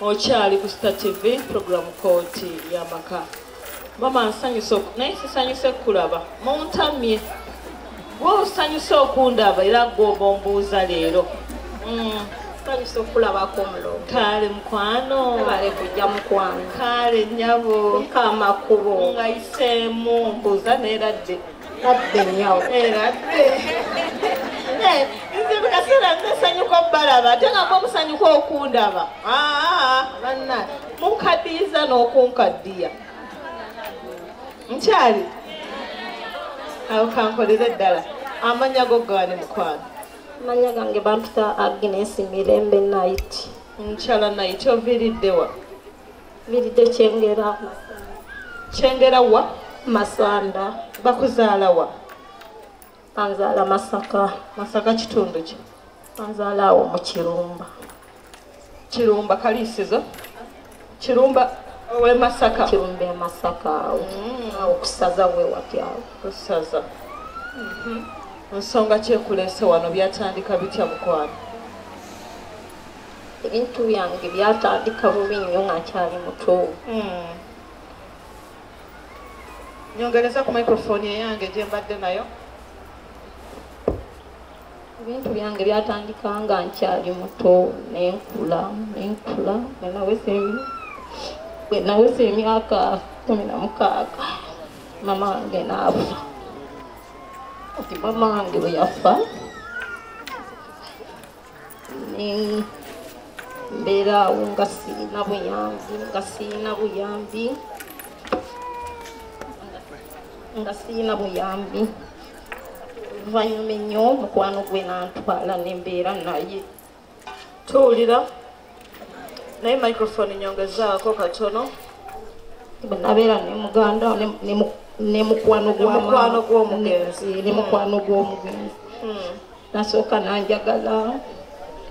Okyali ku Star TV, program Kooti y'Amaka. Mama nsanyuse, naye sisanyuse kulaba. Muntamye. Gwe osanyuse okundaba era gwe ombuuza leero. Nsanyuse okulabako omulongo. Kale mukwano. Webale kujja mukwano. Kale nnyabo. Kuliko amakubo. Ngayiseemu mbuuza neeradde. Radde nnyawo. Eradde. Nze buli kaseera nsanyuka obbalaba ate nga mba musanyuka okundaba. Banna munkaddiyiza n'okunkaddiya. Nkyali? Awo kankolere ddala. Amannya go gaani mukwano? Amannya gange bampita Agnes Mirembe Night. Mukyala Night, oviiridde wa? Nviiridde Kyengera. Kyengera wa? Masanda. Bakuzaala wa? Banzaala Masaka. Masaka kitundu ki? Banzaala awo mu Kirumba. Kirumba Kaliisizo? Kirumba ow'e Masaka? Kirumba e Masaka awo. Awo kusaza we wati awo. Kusaza. Nsonga ki ekuleese wano, byatandika bitya mukwano? Ebintu byange byatandika bubi nnyo nga nkyali muto. Nyongereza ku microphone eyange gye mbadde nayo. Ebintu byange byatandika nga nkyali muto, nenkula, bwe naweza emyaka 16 mama wange n'afa. Kati mama wange bwe yafa, mbeera awo nga sirina buyambi, Oluvannyuma ennyo mukwano gwe n'antwala nembeera naye. Tuwulira naye microphone nyongezaako katono. Bwe nabeera ne muganda ne mukwano gw'omugenzi. Ne mukwano gw'omugenzi. Nasooka n'anjagala,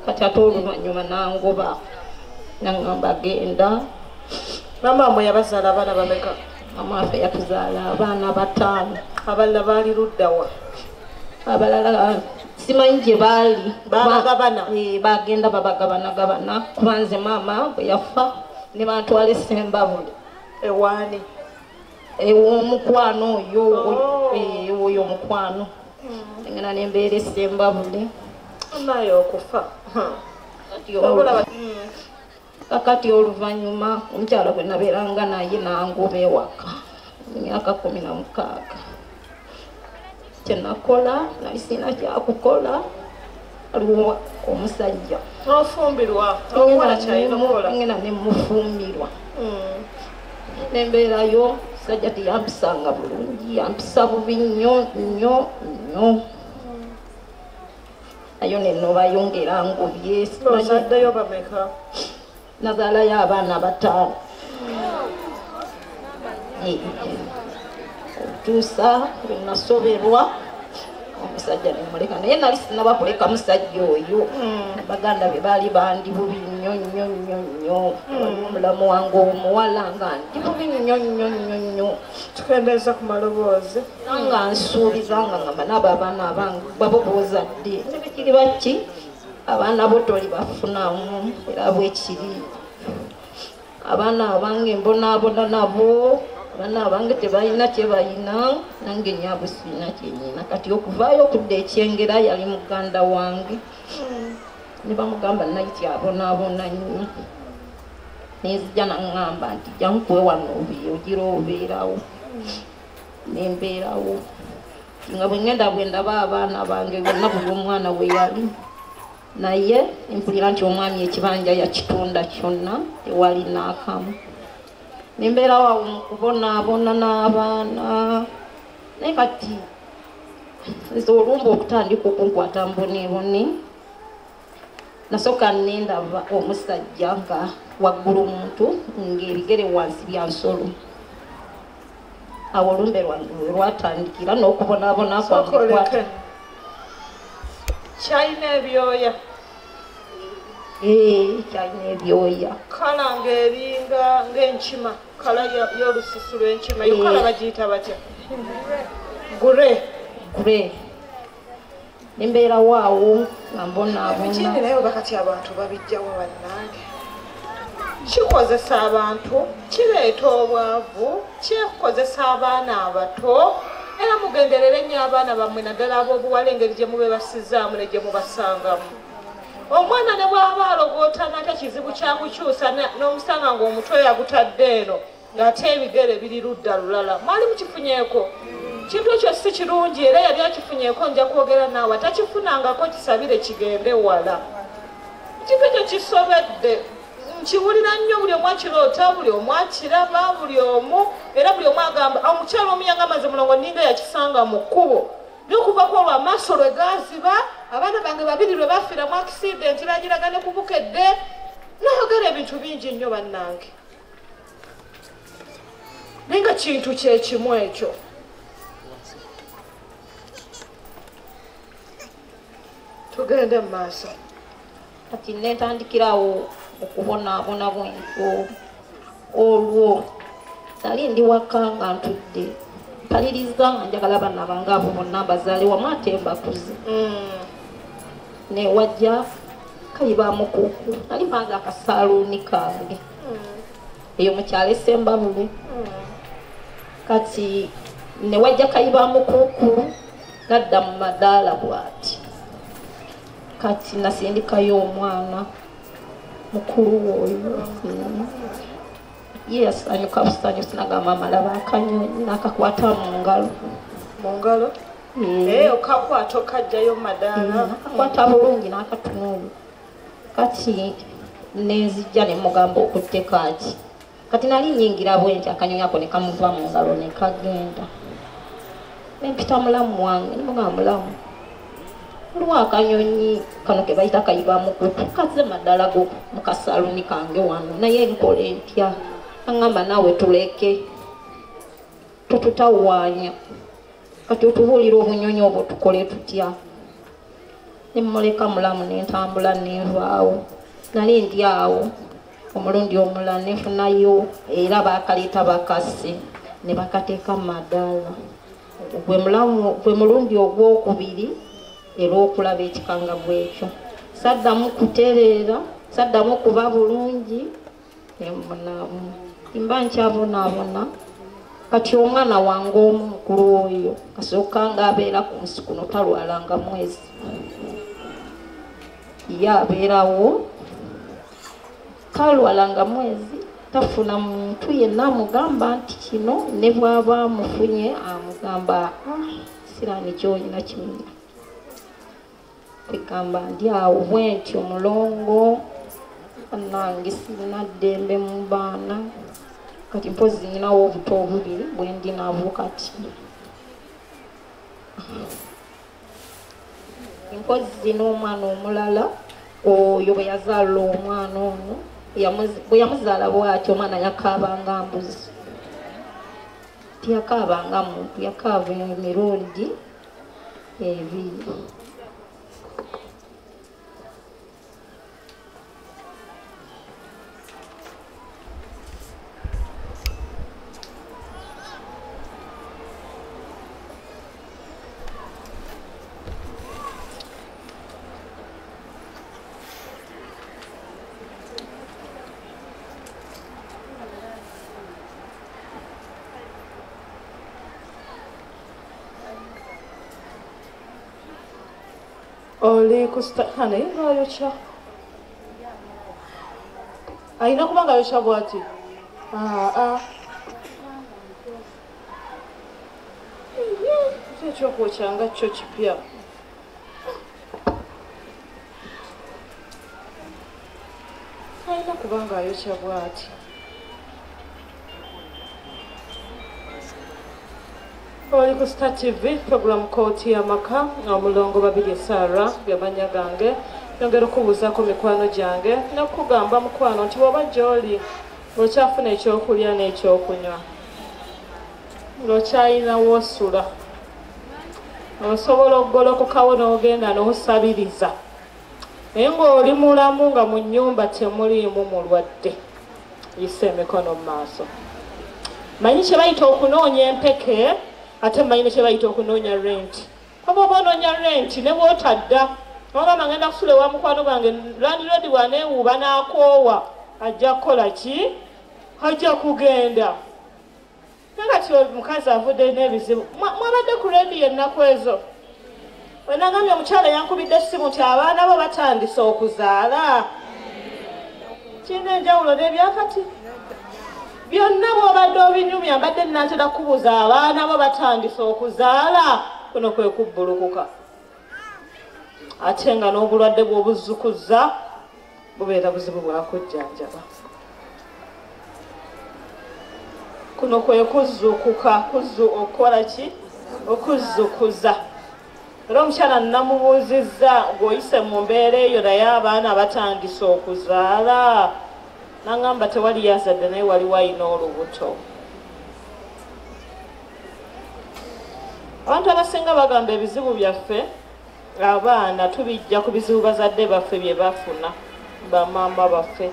kati ate oluvannyuma n'angoba, n'aŋŋamba genda. Maama wammwe yabazaala abaana bameka? Maama waffe yatuzaala abaana 5. Abalala baali ludda wa? Abalala simanyi gye baali. Babagabana? Bagenda babagabanagabana. Kuba nze maama bwe yafa ne bantwala e Ssembabule. Ewaani? Ew'omukwano oyo, oyo omukwano. Ngenda ne mbeera e Ssembabule. Naye okufa. Kakati oluvannyuma omukyala gwe nabeeranga naye n'angoba ewaka emyaka 16. Kye nakola nali sirina kyakukola, waliwo omusajja. N'ofumbirwa? Omuwala ky'alina okukola? Ngenda ne mufumbirwa. Ne mbeerayo, omusajja teyampisanga bulungi, yampisa bubi nnyo nnyo nnyo. Nayo ne nnobayo ng'era ngobye. Ozaddeyo bameka? Nazaalayo abaana 5. Okutuusa lwe nasoberwa omusajja ne muleka, naye nali sinnaba kuleka musajja oyo. Baganda be baali bandi bubi nnyo nnyo nnyo nnyo. Waliwo omulamu wange omuwala nga ndi bubi nnyo nnyo nnyo nnyo. Tukendeeza ku maloboozi. Nga nsuubiza nga ngamba n'abo abaana abange babo b'ozadde ne bwe baki abaana bo tolibafunamu, era bwe kiri. Abaana abange mbonaabona nabo. Abaana abange tebalina kye balina, nange nnyabwe sirina kye nnina. Kati okuvaayo okudda e Kyengera yali muganda wange. Ne bamugamba Night abonaabona nnyo. Nenzija n'aŋŋamba nti jja nkuwe wano ogira obeerawo. Ne mbeerawo. Nga bwe ŋŋenda bwe ndaba abaana bange bonna buli omwana we yali. Naye mpulira nti omwami ekibanja yakitunda kyonna tewali n'akamu. Nembeerawo awo mu kubonaabona n'abaana. Naye kati nze olumba okutandika okunkwata mboneebone, nasooka nendaba omusajja nga waggulu muntu ng'ebigere wansi bya nsolo. Awo olumbe lwange we lwatandikira n'okubonaabona kwange kwata. Kyalina ebyoya. Kyalina ebyoya. Kala ng'eringa ng'enkima, kala y'olususu lw'enkima. Yo kala bagiyita batya? Gure. Gure. Nembeerawo awo nga mbonaabona. Ebikindi naye oba kati abantu babijjawa bannange. Kikozesa abantu, kireeta obwavu, kikozesa abaana abato, era mugenderere nnyo abaana bammwe naddala ab'obuwala engeri gye mubebasizaamu ne gye mubasangamu. Omwana ne bw'aba alogootana ate kizibu kyakukyusa n'omusanga ng'omutwe yagutadde eno ng'ate ebigere biri ludda lulala. Mwali mukifunyeeko? Kintu ekyo si kirungi, era yali akifunyeeko, nja kwogera naawe atakifunangako kisabire kigende wala. Ekintu ekyo kisobedde, nkiwulira nnyo, buli omu akiroota, buli omu akiraba, buli omu, era buli omu agamba. Omukyala omu yangamba nze mulongo nninga yakisanga mu kkubo, naye okuva ku olwo amaaso lwe gaaziba, abaana bange babiri lwe bafiira mu akisidenti bagiraga ne ku Bukedde, nayogera ebintu bingi nnyo bannange, naye nga kintu kye kimu ekyo. Tugende mu maaso. Kati nentandikirawo okubonaabona bwentyo. Olwo nali ndi waka nga ntudde mpaliriza nga njagala abaana bange abo bonna mbazaale wamu ate mbakuze. Newajja kayiba mukuku, nali mpanze akasaaluuni kange eyo mu kyalo Essembabule. Kati newajja kayiba mukuku nadda mu madaala bw'ati. Kati nasindikayo omwana mukulu oyo, ye yasanyuka busanyusi, nagamba amalaba akanyonyi n'akakwata mu ngalo. Mu ngalo? Okakwata okajjayo mu madaala. Nakakwata bulungi n'akatunuulu. Kati nenzijja ne mugamba okutte kaaki. Kati nali nnyingira bwe nti akanyonyi ako ne kamuva mu ngalo ne kagenda. Ne mpita mulamu wange ne mugamba, mulamu, waliwo akanyonyi kano ke bayita kayiba mukuku kaze madaala go mu kasaluni kange wano, naye nkole ntya? Aŋŋamba naawe tuleke, totutawaanya, kati otubuulira obunyonyi obwo tukole tutya? Ne mmuleka mulamu ne ntambula nenvaawo. Nali ndi awo omulundi omulala nenfunayo era baakaleeta bakase ne bakateeka mu madaala. Gwe mulundi ogwokubiri era okulaba ekikanga bwekyo. Saddamu kutereera, saddamu kuba bulungi, nembonaabona. Mba nkyabonaabona. Kati omwana wange omu mukulu oyo kasooka nga abeera ku nsi kuno talwalanga mwezi, ye abeerawo talwalanga mwezi, tafuna muntu yenna amugamba nti kino, ne bw'aba amufunye amugamba siraani ky'olina kimenya. Kwegamba ndi awo bwe ntyo mulongo nange sirina ddembe mu baana. Kati mpozi nninawo obuto obubiri bwe ndi nabwo kati. Mpozi n'omwana omulala oyo bwe yazaala omwana ono, bwe yamuzaala bw'atyo omwana yakaabanga mbuzi. Tiyakaabanga muntu, yakaaba emirundi ebiri. Oli ku naye ng'ayokya, alina kuba ng'ayokya bw'ati. Ki ekyokwokya nga kyo kipya? Alina kuba ng'ayokya bw'ati. Oli ku Star TV, program Kooti y'Amaka, omulongo Babirye Sarah byamanya gange. Nyongera okubuuzaako mikwano gyange n'okugamba mukwano nti bw'oba gy'oli ng'okyafuna ekyokulya n'ekyokunywa, ng'okyalina w'osula, osobola okugolokokawo n'ogenda n'osabiriza, naye ng'oli mulamu nga mu nnyumba temuliimu mulwadde, yisa emikono mu maaso. Manyi kye bayita okunoonya empeke, ate mmanyi ne kye bayita okunoonya renti. Oba oba onoonya renti ne bw'otadda, ogamba ngenda kusula ewa mukwano gwange, landlord bw'aneewuuba n'akoowa, Ajja kukola ki? Ajja kugenda. Kati omukazi avudde n'ebizibu. Mwabadde ku rediyo ennaku ezo. Wenagambye omukyala yankubidde essimu nti abaana bo batandise okuzaala. Kirina enjawulo n'ebyakati. Byonna bw'obadde obinyumya mbadde nnaatera kubuuza abaana bo batandise okuzaala. Kuno kwe kubbulukuka. Ate nga n'obulwadde bw'obuzzukuza bubeera buzibu bwa kujjanjaba. Kuno kwe kuzzukuka, okukola ki? Okuzzukuza. Era omukyala namubuuzizza ng'oyise mu mbeera eyo naye abaana batandise okuzaala. N'angamba tewali yazadde naye waliwo alina olubuto. Abantu abasinga bagamba ebizibu byaffe abaana tubijja ku bizibu bazadde baffe bye bafuna, bamaama baffe.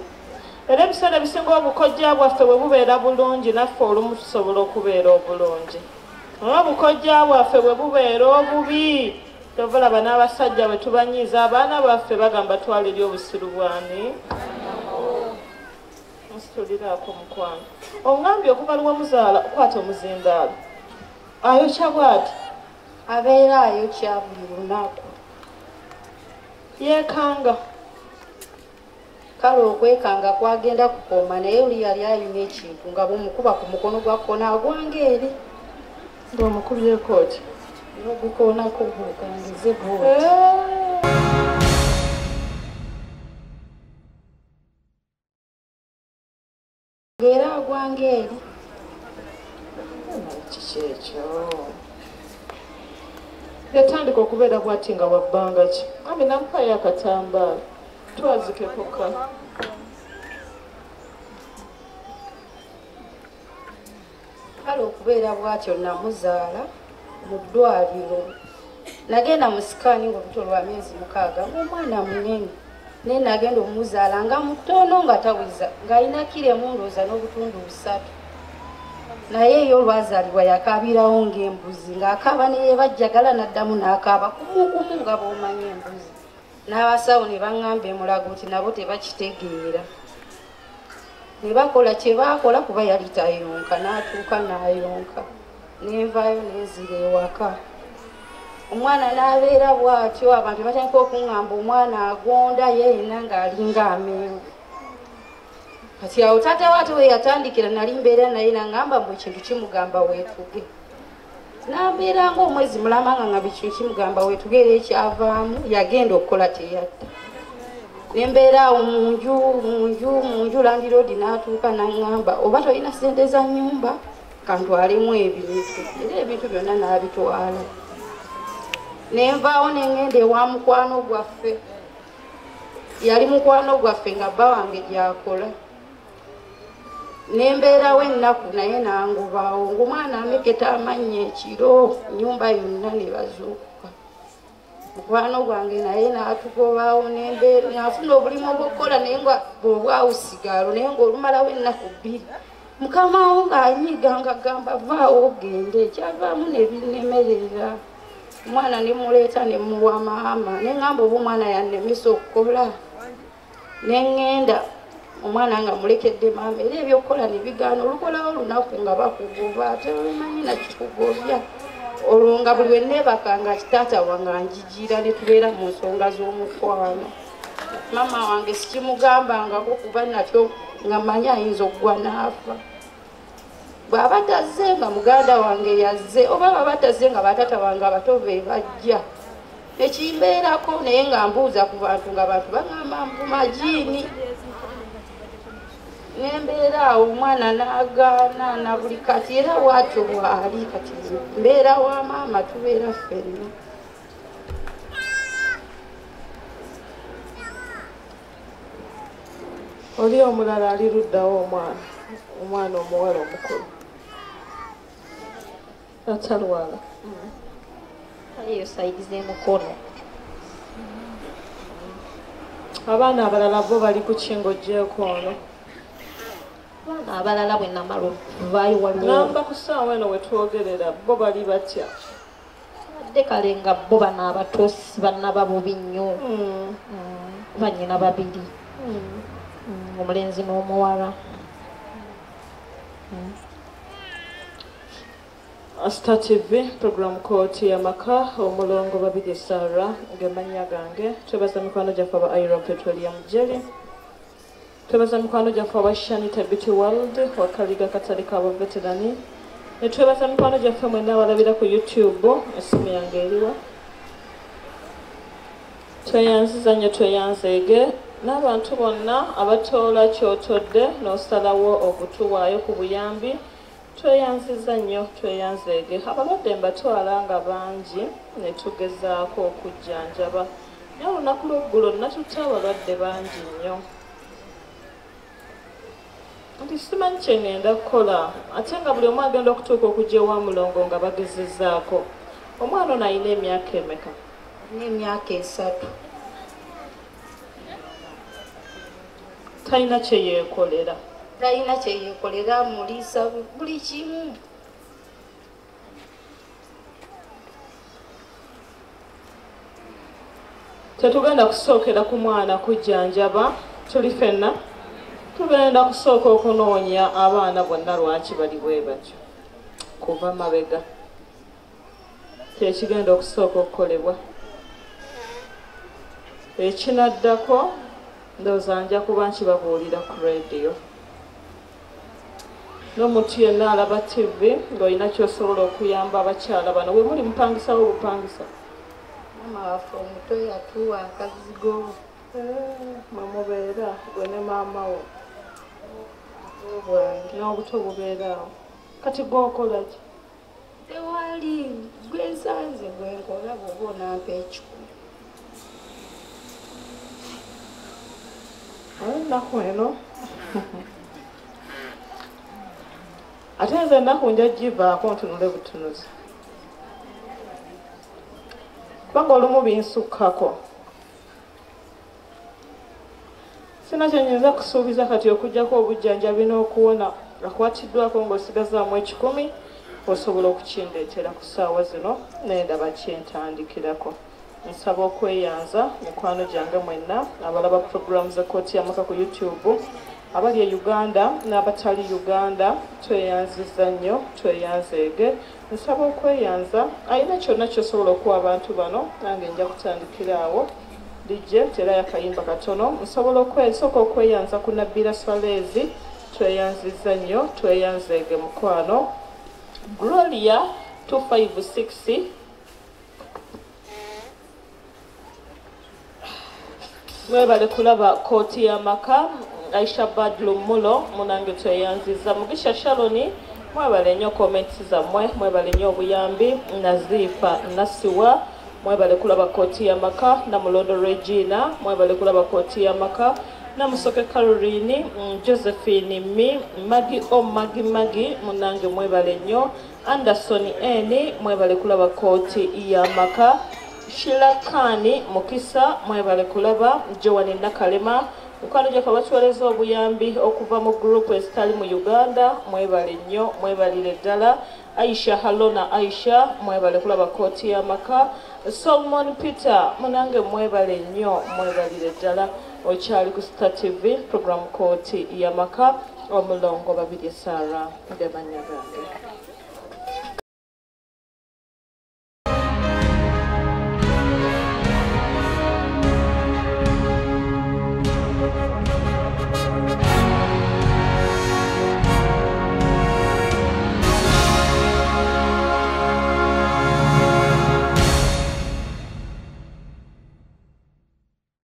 Era ebiseera ebisinga obukojja bwaffe bwe bubeera bulungi naffe olumu tusobola okubeera obulungi. Obukojja bwaffe bwe bubeera obubi, tovalaba n'abasajja bwe tubanyiiza abaana baffe bagamba twala eri obusiru bwani. Nsituliraako mukwano. Ongambye okuva lwe muzaala kwata omuzindaalo. Ayokya bw'ati? Abeera ayokya buli lunaku. Yeekanga. Kale okwekanga kwagenda kukoma naye oli yali alina ekintu nga bw'omukuba ku mukono gwa kkono agwanga eri. Ng'omukubyeko oti? N'ogukoonako gw'okangize bw'oti. Ng'era agwanga eri. Kiki ekyo? Yatandika okubeera bw'ati nga wa bbanga ki? Ami namupayo akatambaala. Twazikeko kano. Kale okubeera bw'atyo namuzaala mu ddwaliro. Nagenda mu sikaani ng'olubuto lwa myezi 6 ng'omwana munene. Naye nagenda omuzaala nga mutono nga taweza, ng'alina kiro emu ndowooza n'obutundu 3. Naye ye olwazaalibwa yakaabirawo ng'embuzi, ng'akaaba ne yeebajjagala n'addamu n'akaaba kumukumu nga bw'omanyi embuzi. N'abasawo ne baŋŋamba emulago nti nabo tebakitegeera. Ne bakola kye baakola kuba yali tayonka, n'atuuka n'ayonka. Ne nvaayo ne nzira ewaka. Omwana n'abeera bw'atyo, abantu batandika okuŋŋamba omwana agonda ye yenna ng'alinga amenvu. Kati awo taata we ate we yatandikira nali mbeera naye n'aŋŋamba mbu ekintu kimugamba weetuge. N'ambeera ng'omwezi mulamba nga ngamba ekintu kimugamba weetuge era ekyavaamu yagenda okukola teyadda. Ne mbeera awo mu nju landiroodi n'atuuka n'aŋŋamba oba tolina ssente za nnyumba kantwalemu ebintu. Era ebintu byonna n'abitwala. Ne nvaawo ne ŋŋenda ewa mukwano gwaffe. Yali mukwano gwaffe nga bba wange gy'akola. Ne mbeerawo ennaku naye n'angobaawo ng'omwana ameketa amannyo ekiro nnyumba yonna ne bazuukuka. Mukwano gwange naye n'atugobaawo nafuna obulimu obw'okukola naye nga bw'obwawusigaalo naye ng'olumalawo ennaku 2. Mukama wo ng'anyiiga ng'agamba vaawo ogende, ekyavaamu ne binnemerera. Omwana ne muleeta ne muwa maama ne ŋŋamba oba omwana yannemesa okukola. Ne ŋŋenda omwana nga mulekedde maama era ebyokukola ne bigaana olukolawo olunaku nga bakugoba ate omanyi nakikugobya. Olwo nga buli lwe neebaka nga taata wange anjigira ne tubeera mu nsonga z'omukwano. Maama wange sikimugambangako kuba nakyo nga mmanyi ayinza okugwa n'afa. Bw'aba tazze nga muganda wange yazze oba baba tazze nga bataata wange abato be bajja. Nekimbeerako naye nga mbuuza ku bantu nga abantu baŋŋamba mbu majiini. Ne mbeera awo omwana n'agaana na buli kati era bw'atyo bw'ali kati mbeera wa maama tubeera ffenna. Oli omulala ali luddawo omwana omuwala omukulu. Atalwala. Eyo sayizi z'emukono. Abaana abalala bo bali ku kingo gy'eko ono. Abaana abalala bwe namala okuvaayo waliwo. Namba ku ssaawa eno we twogerera bo bali batya? Badde kale nga bo bano abato si bannaba bubi nnyo. Bannyina babiri. Omulenzi n'omuwala. Star TV program Kooti y'Amaka, omulongo Babirye Sarah ngemannya gange. Twebaza mikwano gyaffe aba Ira Petroleum Jelly, twebaza mikwano gyaffe aba Shanita Beauty World Wakaliga katale k'abaveterani, ne twebaza mikwano gyaffe mwenna abalabira ku YouTube. Essimu yange eriwa? Tweyanziza nnyo, tweyanzeege n'abantu bonna abatoola kyotodde n'osalawo okutuwaayo ku buyambi. Tweyanziza nnyo, tweyanzeege. Abalwadde mbatwala nga bangi ne tugezaako okujjanjaba, naye olunaku lw'eggulo natutte abalwadde bangi nnyo nti simanyi kye ŋŋenda kukola, ate nga buli omu agenda okutuuka okujja ewa mulongo nga bagezezzaako. Omwana ono alina emyaka emeka? N'emyaka 3. Talina kye yeekolera? Talina kye yeekolera, muliisa buli kimu. Tetugenda kusookera ku mwana kujjanjaba, tuli ffenna tugenda kusooka okunoonya abaana bonna lwaki bali bwe batyo kuva mabega. Kyekigenda okusooka okukolebwa. Ekinaddako ndowooza nja kuba nkibabuulira ku rediyo. N'omuntu yenna alaba TV ng'olina ky'osobola okuyamba abakyala bano, we muli mupangisawo obupangisa? Maama waffe omuto yatuwa akazigo. Mwe mubeera gwe ne maama wo bwange. N'obuto bubeera awo. Kati gw'okola ki? Tewali, gwensanze gwenkola bw'oba onampa 1,000. Ennaku eno ate nze ennaku nja givaako ntunule butunuzi, kubanga olumu binsukkako. Sina kyenyinza kusuubiza kati okuggyako obujjanjabi n'okuwona akwatiddwako ng'osigazaamu 1,000 osobola okukindeetera ku ssaawa zino nendaba kyentandikirako. Nsaba okweyanza mikwano gyange mwenna abalaba puroguramu za Kooti y'Amaka ku YouTube, abali e Uganda n'abatali Uganda, tweyanziza nnyo, tweyanzeege. Nsaba okweyanza alina kyonna ky'osobola okuwa abantu bano, nange nja kutandikira awo. DJ tera yakayimba katono. Nsobola okwesooka okweyanza ku Nabbira Swalezi, tweyanziza nnyo, tweyanzeege mukwano. Gloria 256 mwebale kulaba Kooti y'Amaka. Aisha Badlu Mulo munange tweyanziza. Mugisha Shaloni mwebale nnyo comments zammwe, mwebale nnyo obuyambi. Nazifa Nasiwa mwebale kulaba Kooti y'Amaka. Namulondo Regina mwebale kulaba Kooti y'Amaka. Namusoke Caroline, Josephine Mi, Magi o Magi Magi munange mwebale nnyo. Anderson N mwebale kulaba Kooti y'Amaka. Sheila Kani Mukisa mwebale kulaba. Joan Nakalema mukwano gyaffe abatuweereza obuyambi okuva mu group ezitali mu Uganda, mwebale nnyo, mwebalire ddala. Aisha Halona Aisha mwebale kulaba Kooti y'Amaka. Solomon Peter munange mwebale nnyo, mwebalire ddala. Okyali ku Star TV program Kooti y'Amaka, omulongo Babirye Sarah ngemannya gange.